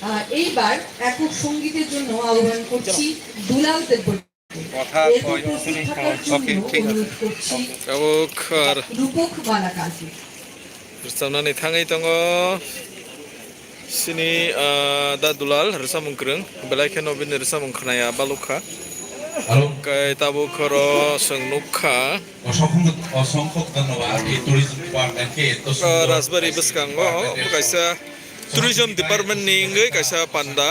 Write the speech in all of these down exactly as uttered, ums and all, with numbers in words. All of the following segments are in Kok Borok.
আহ, এইবার একক সঙ্গীতের জন্য আহ্বান করছি দুলাল দেববর্মাকে। কথা এরপর কয়, প্রস্তুত শুনি। থাকার জন্য ওকে, ঠিক আছে। অনুরোধ করছি ওকে। এবং আর রূপক মালাকারকে। Rwchapnani thangwi tongo sini, ah, da Dulal rwchapmung kwrwng, belai kheno bini rwchapmung khnaya balukha. Hwnkhe tabuk oro chwng nukha, অসংখ্য, অসংখ্য ধন্যবাদ এই ট্যুরিজম ডিপার্টমেন্টকে এত সুন্দর Rajbari bwskango kaisa tourism department ni wngwi kaisa panda.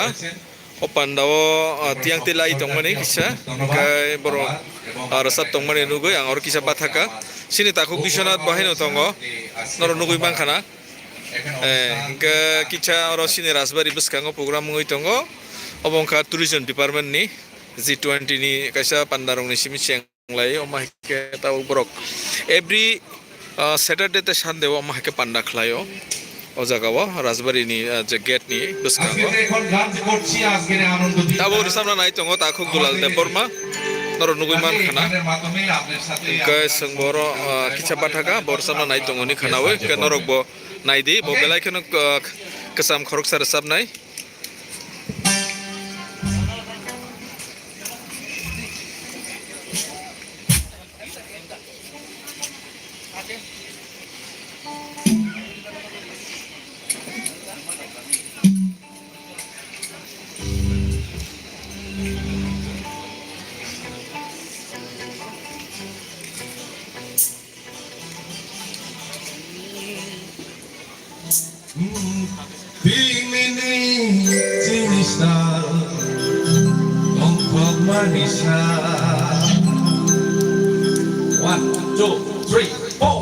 O panda o, ah, tiyang tei lai tongmani kisa, hwnkhe borok, ah, rwchap tongmani nugwi ang oro kisa bathaka. Chini takhuk Biswanath bo haino tongo, norok nugwi mankha na. Eh, hwnkhe kisa oro chini Rajbari bwskango program wngwi tongo. Obo wngkha tourism department ni G twenty ni kaisa panda rokni simi cheng. Lai, omo hai khe tabuk borok every, ah, Saturday tei Sunday o omo hai khe panda khlai o. O jaga o Rajbari ni, ah, je gate ni bwskango. আজকে তো এখন গান যে করছি, আজকের এই আনন্দ দিন। Tabuk rwchapna nai tongo takhuk Dulal Debbarma, norok nugwi mankha na. এখানের মাধ্যমে আপনার সাথে Hwnkhe chwng bo oro, ah, kisa bathaka, bo rwchapna nai tongo hwnwi khnaui, hwnkhe norok bo nai di, bo belai kheno, ah, kwcham khoroksa rwchapnai. Bini chini sal tongthok mani sa. One, two, three, four.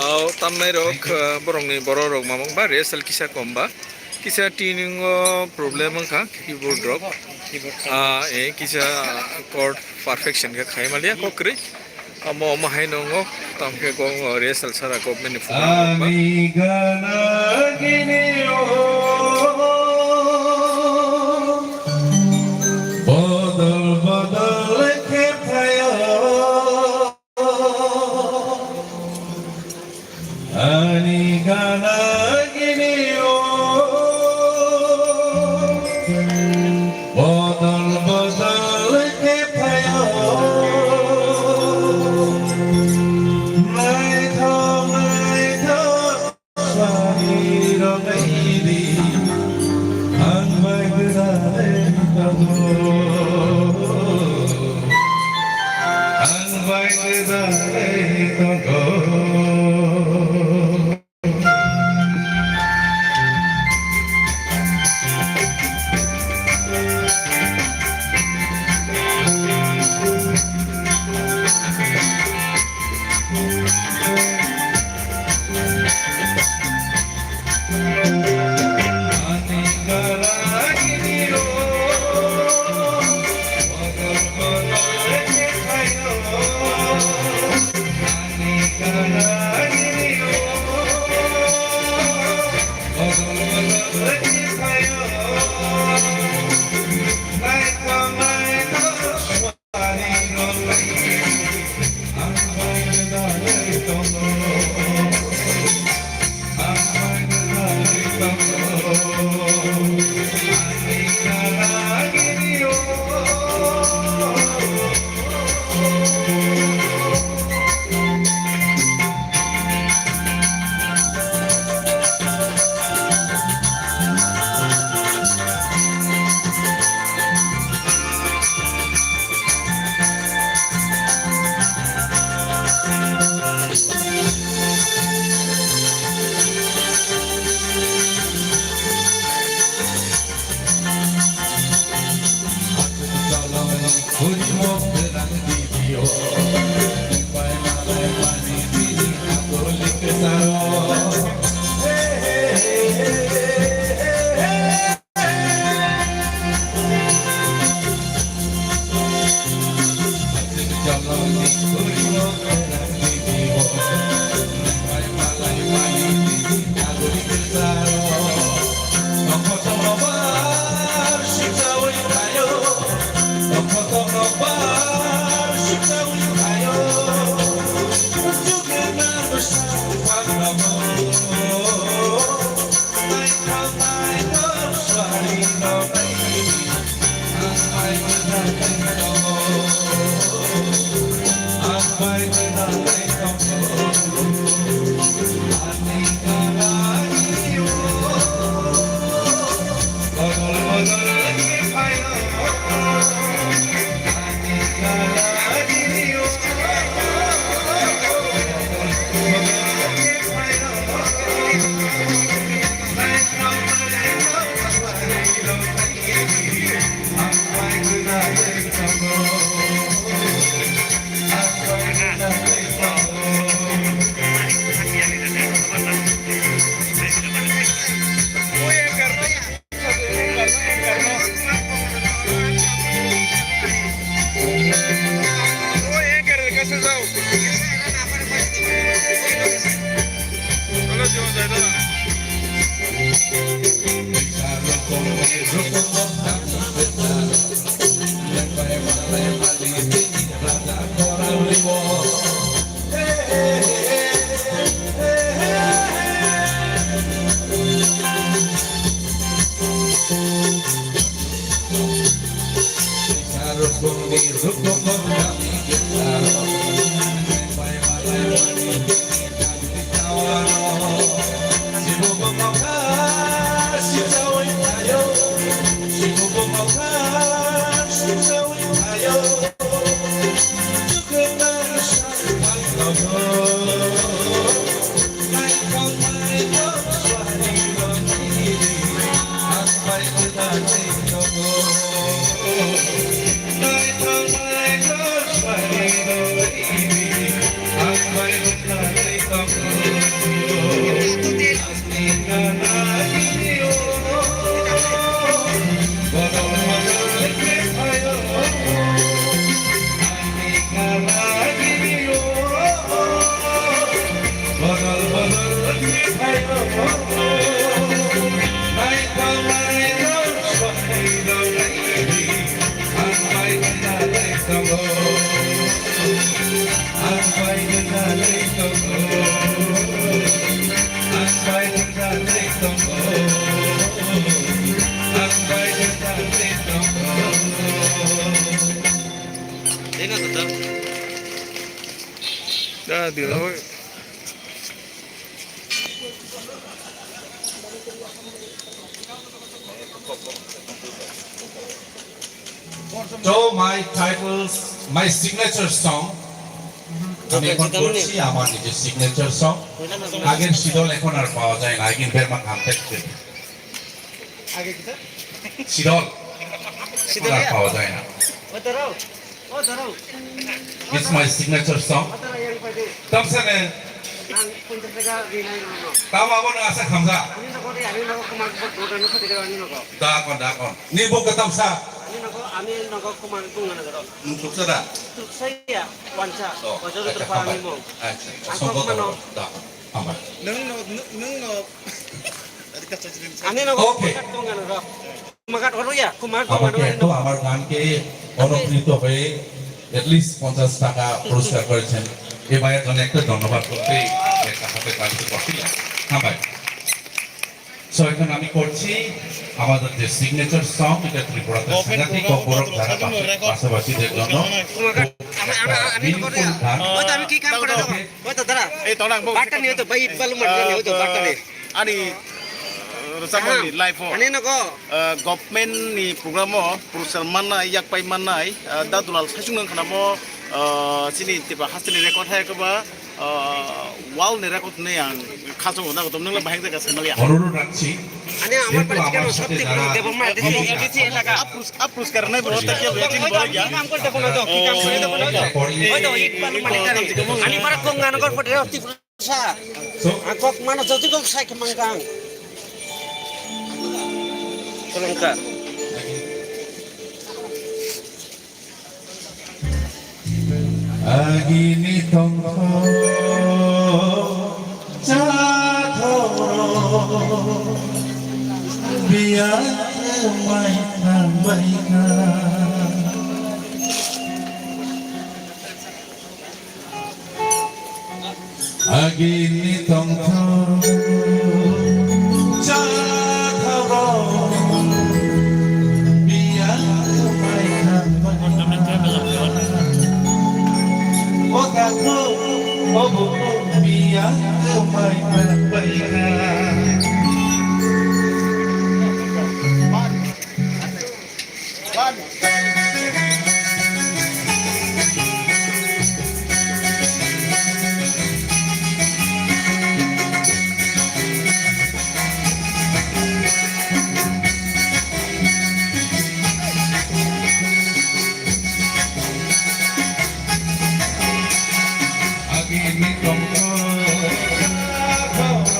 Au tamnai rok, ah, borokni borok rok mamang ba rehearsal kisa kom ba. Kisa tuning o problem wngkha keyboard rok. Ah, eh, kisa chord perfection khe khai maliya kok kwrwi. Amo, omo hai nongo, tamo khe kok rehearsal sara government ni phungo. Ani gana gini o, bodol bodol khe phaio. Ani gana gini o, bodol bodol khe phaio. Naithok naithok sari rok naidi, ang bai gwdalai tongo. Ang bai gwdalai tongo. So my titles, my signature song. আমি এখন করছি আমার নিজের signature song. আগের সিডল এখন আর পাওয়া যায় না, আগের বেরমান হামতে। আগে কিতা? সিডল। সিডল এখন আর ইয়া? পাওয়া যায় না। ও ধরো, ও ধরো। It's my signature song. Tamsane. Tamo abo no asa khamja. Da kon, da kon. Ni bo katam sa. Nuksa da. Acha, acha, hambai. Acha, songko da. Hambai. Nung no, nung no. Ani no. Okay. Kumagat oro ya, kumagat oro ya. Abar ke to amar gan ke onokrito hoye at least পঞ্চাশ টাকা পুরস্কার করেছেন। এ ভাইয়ের জন্য একটা ধন্যবাদ করতে, একটা হাতে তালি দিতে পারছি না। হ্যাঁ ভাই। So এখন আমি করছি আমাদের যে সিগনেচার সং, এটা ত্রিপুরাতে সাংঘাতিক বড় যারা পাশাপাশিদের জন্য। আমি, আমি, আমি একটা করে meaningful গান। ওই তো আমি কি কাম করে দেবো? ওই তো দাঁড়া। এই তো না, বাট্টা নিয়ে তো ভাই, ইট বালু মাটি নিয়ে ওই তো বাট্টা নিয়ে। Ani, uh, rwchapmani live o. Ani nogo. Uh, government ni program o puruskar mannai, yakpai mannai, uh, da dulal saichung nang khanamo, uh, chini tiba hasteni record hai koba, uh, world ni record hinwi ang khachang hwnna kotom nangla bahai jaga saimanliya. অনুরোধ রাখছি, ani amar যেহেতু আমার সাথে যারা A D C এলাকা. A puruskar nai bo ta kya waiting bo ya. Kam korte bono to, ki kam korte bono to. Oi to, it balu mani tari. Ani para Ganga Nagar photo. Sa. Ang kok mano jodi kok sai khe mangkang. Kolongka. Agini tongkho chathoro biyang mai thangbaikha. Agini tongthok chathoro biyang mai thangma. O takhuk, o bukhuk biyang mai thangbaikha. Agini tongthok chathoro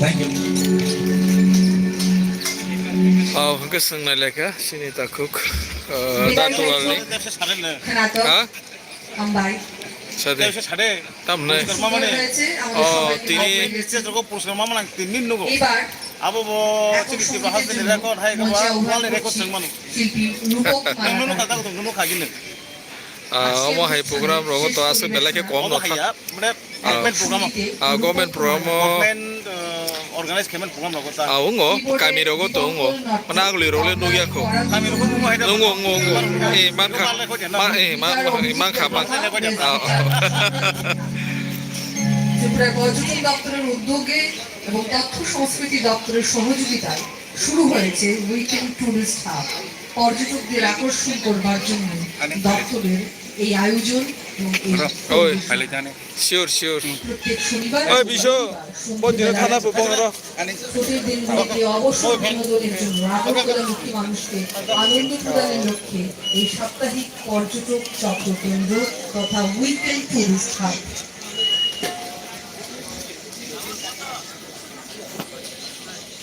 Thank you. Oh, hwnkhe swngnai lekha, chini takhuk, uh, Datulalni. Ha? Hambai. Sade. Sade. Tamne. Puraskar mamani. Oh, tini. Stage rogo puraskar mamani tini nugo. Abo bo chini Tripura hasteni record hai kaba wall record chwng manu. Nunu kaka to nunu kagine. Ah, omo hai program rogo to aswk belai khe kom rok thang. Mane Ah, government program o. Ah, government program o. Government, uh, organize khaimani program rogo ta. Ah, wngo, kami rogo to wngo. Mana aguli rok le nugya kho. Kami rogo nungo hai da. Nungo, nungo, nungo. Eh, mankha. Ma, eh, ma, ma, eh, mankha, mankha. Ah, ah. Tripura পর্যটন দপ্তরের উদ্যোগে এবং তথ্য সংস্কৃতি দপ্তরের সহযোগিতায় শুরু হয়েছে উইকেন্ড ট্যুরিস্ট হাব। পর্যটকদের আকর্ষণ করবার জন্য দপ্তরের এই আয়োজন এবং এই Oi, poriবেশনা। Sure, sure. প্রত্যেক শনিবার Oi, এবং Bisho, রবিবার সন্ধ্যাবেলা pon dino thana bo bong ro. ছুটির দিনগুলিতে অবসর বিনোদনের জন্য আগরতলা মুক্তি মানুষকে আনন্দ প্রদানের লক্ষ্যে এই সাপ্তাহিক পর্যটক চক্র কেন্দ্র তথা উইকেন্ড ট্যুরিস্ট হাব